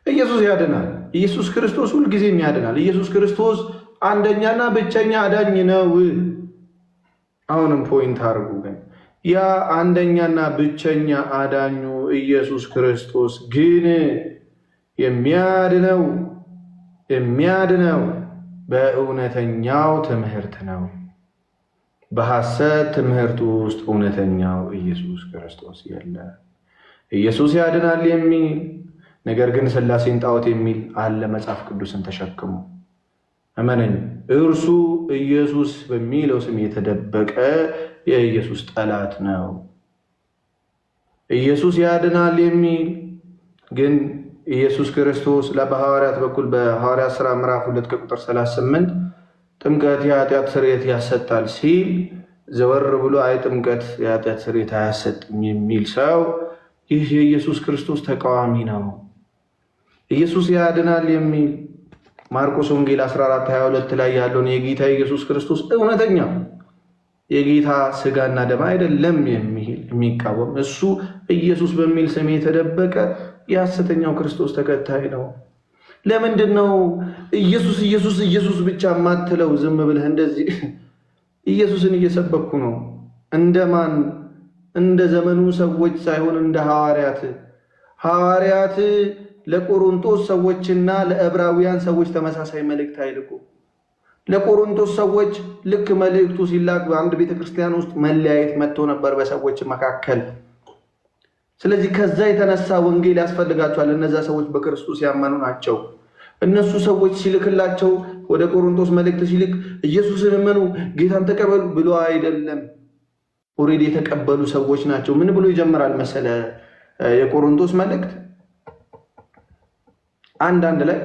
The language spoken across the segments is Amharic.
ኢየሱስ ያድናል። ኢየሱስ ክርስቶስ ሁልጊዜም ያድናል። ኢየሱስ ክርስቶስ አንደኛና ብቸኛ አዳኝ ነው። አሁንም point አድርጉ። ግን ያ አንደኛና ብቸኛ አዳኙ ኢየሱስ ክርስቶስ ግን የሚያድነው የሚያድነው በእውነተኛው ትምህርት ነው። በሐሰት ትምህርት ውስጥ እውነተኛው ኢየሱስ ክርስቶስ የለ። ኢየሱስ ያድናል የሚል ነገር ግን ሥላሴን ጣዖት የሚል አለ መጽሐፍ ቅዱስን ተሸክሞ። እመነኝ፣ እርሱ ኢየሱስ በሚለው ስም የተደበቀ የኢየሱስ ጠላት ነው። ኢየሱስ ያድናል የሚል ግን ኢየሱስ ክርስቶስ በሐዋርያት በኩል በሐዋርያት ሥራ ምዕራፍ 2 ከቁጥር 38 ጥምቀት የኃጢአት ስርየት ያሰጣል ሲል ዘወር ብሎ አይ ጥምቀት የኃጢአት ስርየት አያሰጥም የሚል ሰው ይህ የኢየሱስ ክርስቶስ ተቃዋሚ ነው። ኢየሱስ ያድናል የሚል ማርቆስ ወንጌል 14:22 ላይ ያለውን የጌታ ኢየሱስ ክርስቶስ እውነተኛ የጌታ ስጋና ደም አይደለም የሚል የሚቃወም እሱ ኢየሱስ በሚል ስም የተደበቀ የሐሰተኛው ክርስቶስ ተከታይ ነው። ለምንድን ነው ኢየሱስ ኢየሱስ ኢየሱስ ብቻ የማትለው? ዝም ብለህ እንደዚህ ኢየሱስን እየሰበኩ ነው። እንደማን? እንደ ዘመኑ ሰዎች ሳይሆን እንደ ሐዋርያት። ሐዋርያት ለቆሮንቶስ ሰዎችና ለዕብራውያን ሰዎች ተመሳሳይ መልእክት አይልኩ። ለቆሮንቶስ ሰዎች ልክ መልእክቱ ሲላክ በአንድ ቤተክርስቲያን ውስጥ መለያየት መጥቶ ነበር በሰዎች መካከል። ስለዚህ ከዛ የተነሳ ወንጌል ያስፈልጋቸዋል። እነዛ ሰዎች በክርስቶስ ያመኑ ናቸው። እነሱ ሰዎች ሲልክላቸው ወደ ቆሮንቶስ መልእክት ሲልክ ኢየሱስን እመኑ፣ ጌታን ተቀበሉ ብሎ አይደለም። Already የተቀበሉ ሰዎች ናቸው። ምን ብሎ ይጀምራል መሰለ የቆሮንቶስ መልእክት 1:1 ላይ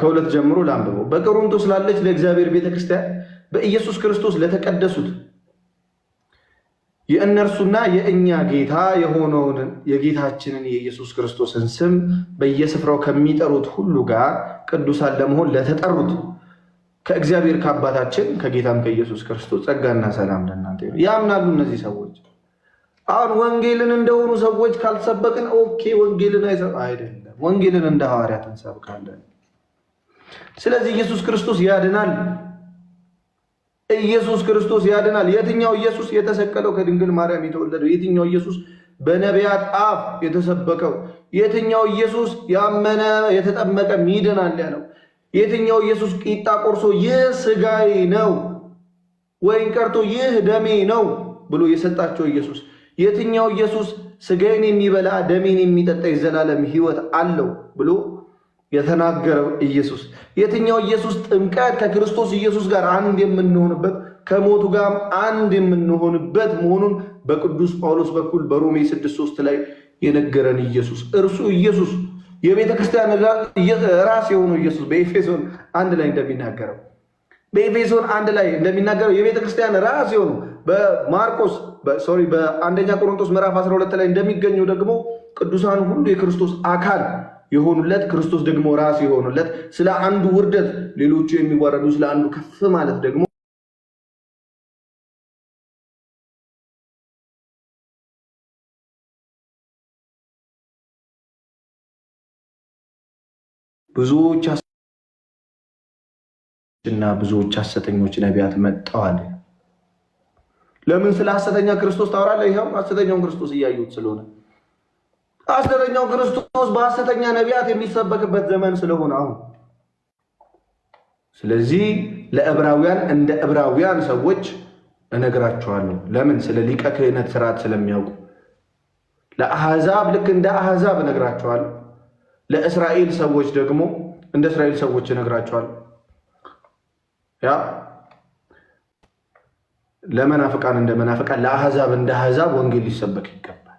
ከ2 ጀምሮ ላንብበው። በቆሮንቶስ ላለች ለእግዚአብሔር ቤተክርስቲያን በኢየሱስ ክርስቶስ ለተቀደሱት የእነርሱና የእኛ ጌታ የሆነውን የጌታችንን የኢየሱስ ክርስቶስን ስም በየስፍራው ከሚጠሩት ሁሉ ጋር ቅዱሳን ለመሆን ለተጠሩት ከእግዚአብሔር ከአባታችን ከጌታም ከኢየሱስ ክርስቶስ ጸጋና ሰላም ለእናንተ ይሁን። ያምናሉ እነዚህ ሰዎች። አሁን ወንጌልን እንደሆኑ ሰዎች ካልሰበክን okay፣ ወንጌልን አይደለም፣ ወንጌልን እንደ ሐዋርያት እንሰብካለን። ስለዚህ ኢየሱስ ክርስቶስ ያድናል። ኢየሱስ ክርስቶስ ያድናል። የትኛው ኢየሱስ? የተሰቀለው ከድንግል ማርያም የተወለደው። የትኛው ኢየሱስ? በነቢያት አፍ የተሰበከው። የትኛው ኢየሱስ? ያመነ የተጠመቀ ይድናል ያለው። የትኛው ኢየሱስ? ቂጣ ቆርሶ ይህ ስጋዬ ነው፣ ወይን ቀርቶ ይህ ደሜ ነው ብሎ የሰጣቸው ኢየሱስ። የትኛው ኢየሱስ? ስጋዬን የሚበላ ደሜን የሚጠጣ የዘላለም ሕይወት አለው ብሎ የተናገረው ኢየሱስ። የትኛው ኢየሱስ? ጥምቀት ከክርስቶስ ኢየሱስ ጋር አንድ የምንሆንበት ከሞቱ ጋር አንድ የምንሆንበት መሆኑን በቅዱስ ጳውሎስ በኩል በሮሜ 6:3 ላይ የነገረን ኢየሱስ፣ እርሱ ኢየሱስ የቤተ ክርስቲያን ራስ የሆነው ኢየሱስ በኤፌሶን 1 ላይ እንደሚናገረው፣ በኤፌሶን 1 ላይ እንደሚናገረው የቤተ ክርስቲያን ራስ የሆኑ በማርቆስ፣ sorry፣ በአንደኛ ቆሮንቶስ ምዕራፍ 12 ላይ እንደሚገኘው ደግሞ ቅዱሳን ሁሉ የክርስቶስ አካል የሆኑለት፣ ክርስቶስ ደግሞ ራስ የሆኑለት፣ ስለ አንዱ ውርደት ሌሎቹ የሚዋረዱ፣ ስለ አንዱ ከፍ ማለት ደግሞ ብዙዎች እና ብዙዎች ሐሰተኞች ነቢያት መጥተዋል። ለምን ስለ ሐሰተኛ ክርስቶስ ታወራለህ? ይኸው ሐሰተኛውን ክርስቶስ እያዩት ስለሆነ፣ ሐሰተኛው ክርስቶስ በሐሰተኛ ነቢያት የሚሰበክበት ዘመን ስለሆነ አሁን። ስለዚህ ለዕብራውያን እንደ ዕብራውያን ሰዎች እነግራቸዋለሁ። ለምን? ስለ ሊቀ ክህነት ስርዓት ስለሚያውቁ። ለአሕዛብ ልክ እንደ አሕዛብ እነግራቸዋለሁ። ለእስራኤል ሰዎች ደግሞ እንደ እስራኤል ሰዎች እነግራቸዋለሁ። ያ ለመናፍቃን እንደ መናፍቃን፣ ለአሕዛብ እንደ አሕዛብ ወንጌል ሊሰበክ ይገባል።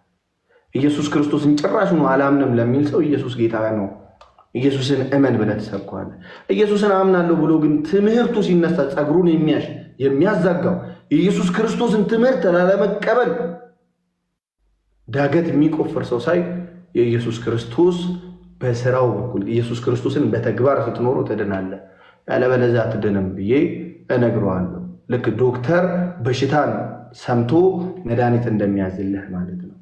ኢየሱስ ክርስቶስን ጭራሽ ነው አላምንም ለሚል ሰው ኢየሱስ ጌታ ነው፣ ኢየሱስን እመን ብለህ ትሰብከዋለህ። ኢየሱስን አምናለሁ ብሎ ግን ትምህርቱ ሲነሳ ፀጉሩን የሚያሽ የሚያዛጋው፣ የኢየሱስ ክርስቶስን ትምህርት ላለመቀበል ዳገት የሚቆፍር ሰው ሳይ የኢየሱስ ክርስቶስ በስራው በኩል ኢየሱስ ክርስቶስን በተግባር ስትኖሩ ትድናለህ፣ ያለበለዚያ አትድንም ብዬ እነግረዋለሁ። ልክ ዶክተር በሽታን ሰምቶ መድኃኒት እንደሚያዝልህ ማለት ነው።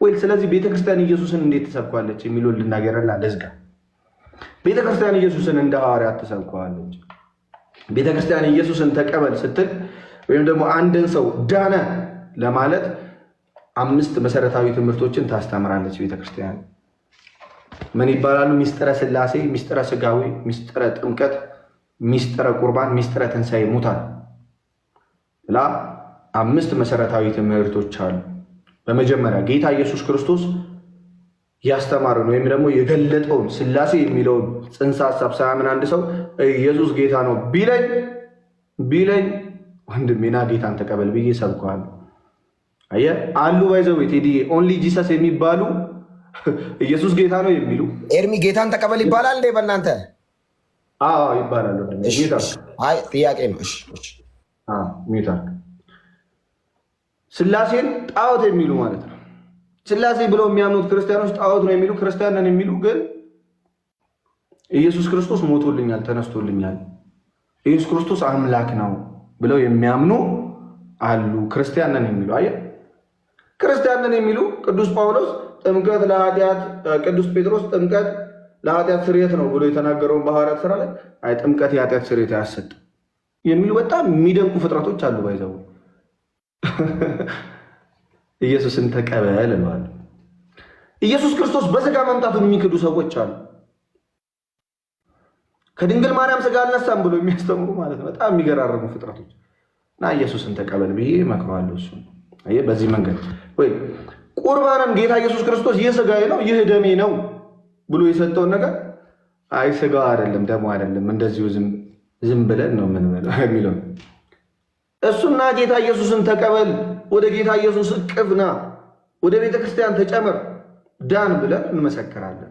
ወይ ስለዚህ ቤተክርስቲያን ኢየሱስን እንዴት ትሰብከዋለች የሚለውን ልናገርና ልዝጋ። ቤተክርስቲያን ኢየሱስን እንደ ሐዋርያት ትሰብከዋለች። ቤተክርስቲያን ኢየሱስን ተቀበል ስትል ወይም ደግሞ አንድን ሰው ዳነ ለማለት አምስት መሰረታዊ ትምህርቶችን ታስተምራለች ቤተክርስቲያን። ምን ይባላሉ? ሚስጥረ ስላሴ፣ ሚስጥረ ስጋዊ፣ ሚስጥረ ጥምቀት፣ ሚስጥረ ቁርባን፣ ሚስጥረ ትንሣኤ ሙታን ብላ አምስት መሰረታዊ ትምህርቶች አሉ። በመጀመሪያ ጌታ ኢየሱስ ክርስቶስ ያስተማረን ወይም ደግሞ የገለጠውን ስላሴ የሚለውን ጽንሰ ሀሳብ ሳያምን አንድ ሰው ኢየሱስ ጌታ ነው ቢለኝ ወንድሜ ና ጌታን ተቀበል ብዬ ሰብከዋለሁ። አየህ አሉ፣ by the way ቴዲ፣ Only Jesus የሚባሉ፣ ኢየሱስ ጌታ ነው የሚሉ። ኤርሚ፣ ጌታን ተቀበል ይባላል እንዴ በእናንተ? አዎ ይባላል። ጌታ አይ ጥያቄ ነው። እሺ። ሜታ ስላሴን ጣዖት የሚሉ ማለት ነው። ስላሴ ብለው የሚያምኑት ክርስቲያኖች ጣዖት ነው የሚሉ፣ ክርስቲያን ነን የሚሉ ግን ኢየሱስ ክርስቶስ ሞቶልኛል፣ ተነስቶልኛል፣ ኢየሱስ ክርስቶስ አምላክ ነው ብለው የሚያምኑ አሉ። ክርስቲያን ነን የሚሉ፣ አየህ፣ ክርስቲያን ነን የሚሉ ቅዱስ ጳውሎስ ጥምቀት ለኃጢአት፣ ቅዱስ ጴጥሮስ ጥምቀት ለኃጢአት ስርየት ነው ብሎ የተናገረውን በሐዋርያት ስራ ላይ አይ ጥምቀት የኃጢአት ስርየት አያሰጥም የሚሉ በጣም የሚደንቁ ፍጥረቶች አሉ። By the way ኢየሱስን ተቀበል እለዋለሁ። ኢየሱስ ክርስቶስ በስጋ መምጣቱን የሚክዱ ሰዎች አሉ። ከድንግል ማርያም ስጋ አልነሳም ብሎ የሚያስተምሩ ማለት ነው። በጣም የሚገራርሙ ፍጥረቶች እና ኢየሱስን ተቀበል ብዬ እመክረዋለሁ። እሱ በዚህ መንገድ ወይ ቁርባንን ጌታ ኢየሱስ ክርስቶስ ይህ ስጋዬ ነው፣ ይህ ደሜ ነው ብሎ የሰጠውን ነገር አይ ስጋው አይደለም ደሞ አይደለም፣ እንደዚሁ ዝም ብለን ነው የምንበላው የሚለው፣ እሱና ጌታ ኢየሱስን ተቀበል፣ ወደ ጌታ ኢየሱስ እቅፍ ና፣ ወደ ቤተ ክርስቲያን ተጨመር፣ ዳን ብለን እንመሰክራለን።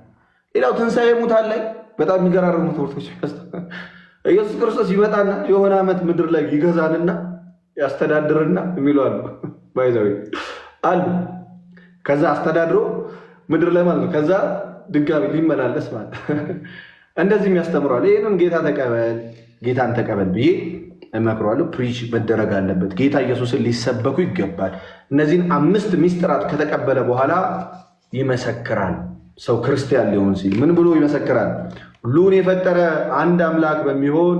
ሌላው ትንሣኤ ሙታን ላይ በጣም የሚገራርሙ ትምህርቶች፣ ኢየሱስ ክርስቶስ ይመጣና የሆነ ዓመት ምድር ላይ ይገዛንና ያስተዳድርና የሚሉ አሉ። By the way አሉ። ከዛ አስተዳድሮ ምድር ላይ ማለት ነው። ከዛ ድጋሚ ሊመላለስ ማለት እንደዚህም ያስተምረዋል። ይህንን ጌታ ተቀበል፣ ጌታን ተቀበል ብዬ እመክረዋለሁ። Preach መደረግ አለበት። ጌታ ኢየሱስን ሊሰበኩ ይገባል። እነዚህን አምስት ሚስጥራት ከተቀበለ በኋላ ይመሰክራል። ሰው ክርስቲያን ሊሆን ሲል ምን ብሎ ይመሰክራል? ሁሉን የፈጠረ አንድ አምላክ በሚሆን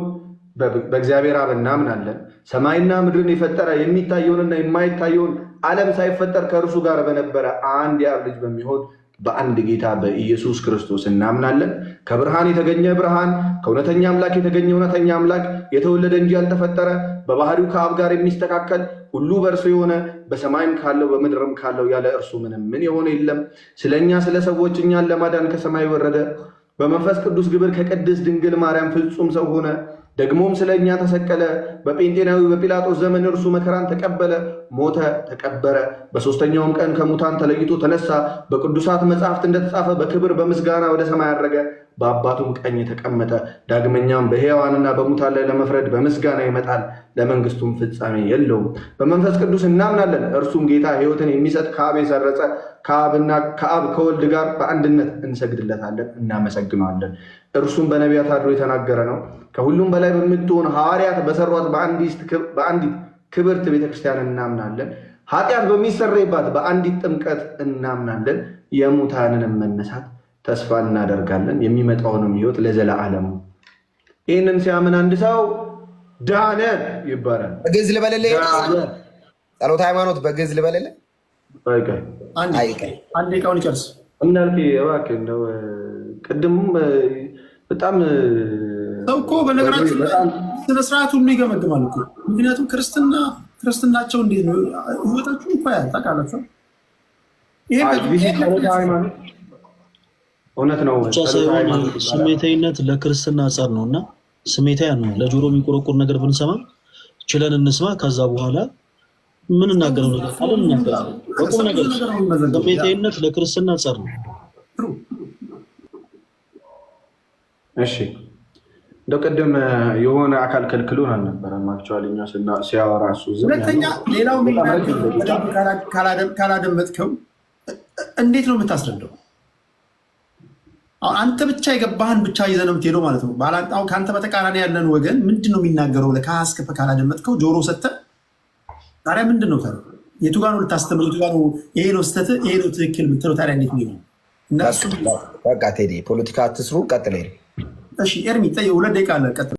በእግዚአብሔር አብ እናምናለን። ሰማይና ምድርን የፈጠረ፣ የሚታየውንና የማይታየውን፣ ዓለም ሳይፈጠር ከእርሱ ጋር በነበረ አንድ የአብ ልጅ በሚሆን በአንድ ጌታ በኢየሱስ ክርስቶስ እናምናለን። ከብርሃን የተገኘ ብርሃን፣ ከእውነተኛ አምላክ የተገኘ እውነተኛ አምላክ፣ የተወለደ እንጂ ያልተፈጠረ፣ በባህሪው ከአብ ጋር የሚስተካከል፣ ሁሉ በእርሱ የሆነ፣ በሰማይም ካለው በምድርም ካለው ያለ እርሱ ምንም ምን የሆነ የለም። ስለ እኛ ስለ ሰዎች እኛን ለማዳን ከሰማይ ወረደ። በመንፈስ ቅዱስ ግብር ከቅድስት ድንግል ማርያም ፍጹም ሰው ሆነ። ደግሞም ስለ እኛ ተሰቀለ። በጴንጤናዊ በጲላጦስ ዘመን እርሱ መከራን ተቀበለ፣ ሞተ፣ ተቀበረ። በሦስተኛውም ቀን ከሙታን ተለይቶ ተነሳ። በቅዱሳት መጻሕፍት እንደተጻፈ በክብር በምስጋና ወደ ሰማይ አረገ፣ በአባቱም ቀኝ ተቀመጠ። ዳግመኛም በሕያዋንና በሙታን ላይ ለመፍረድ በምስጋና ይመጣል፣ ለመንግስቱም ፍጻሜ የለውም። በመንፈስ ቅዱስ እናምናለን፣ እርሱም ጌታ ሕይወትን የሚሰጥ፣ ከአብ የሰረጸ፣ ከአብና ከአብ ከወልድ ጋር በአንድነት እንሰግድለታለን፣ እናመሰግነዋለን። እርሱም በነቢያት አድሮ የተናገረ ነው። ከሁሉም በላይ በምትሆን ሐዋርያት በሰሯት በአንዲት ክብርት ቤተክርስቲያን እናምናለን። ኃጢአት በሚሰረይባት በአንዲት ጥምቀት እናምናለን። የሙታንንም መነሳት ተስፋ እናደርጋለን፣ የሚመጣውንም ሕይወት ለዘለዓለሙ። ይህንን ሲያምን አንድ ሰው ዳነ ይባላል። በግዕዝ ልበልልህ? ጸሎተ ሃይማኖት በግዕዝ ልበልልህ? አንድ ደቂቃውን ይጨርስ። እንዳልክ እባክህ እንደው ቅድምም በጣም ሰው እኮ በነገራችን ላይ ስነ ስርዓት ሁሉ ይገመግማል እኮ። ምክንያቱም ክርስትናቸው እንዴት ነው ህይወታችሁ እኮ ያህል ታውቃላችሁ። እውነት ነው። ብቻ ሳይሆን ስሜታዊነት ለክርስትና ጸር ነው እና ስሜታዊ ነው። ለጆሮ የሚቆረቁር ነገር ብንሰማ ችለን እንስማ። ከዛ በኋላ የምንናገረው ነገር ካለ እንናገራለን። በቁም ነገር ስሜታዊነት ለክርስትና ጸር ነው። እሺ፣ እንደው ቅድም የሆነ አካል ከልክሎን አልነበረም። Actually እኛ ሲያወራ እሱ ዝም ሁለተኛ ሌላው ካላደመጥከው እንዴት ነው የምታስረዳው? አሁን አንተ ብቻ የገባህን ብቻ ይዘህ ነው የምትሄደው ማለት ነው። አሁን ከአንተ በተቃራኒ ያለን ወገን ምንድን ነው የሚናገረው ብለህ ከሀ እስከ ፐ ካላደመጥከው፣ ጆሮ ሰጥተህ ታዲያ ምንድን ነው ታዲያ? የቱ ጋር ነው ልታስተምር? የቱ ጋር ነው ይሄ ነው ስህተት፣ ይሄ ነው ትክክል የምትለው? ታዲያ እንዴት ነው? በቃ ቴዲ ፖለቲካ አትስሩ። ቀጥል። እሺ ኤርሚ፣ 2 ደቂቃ አለ። ቀጥል።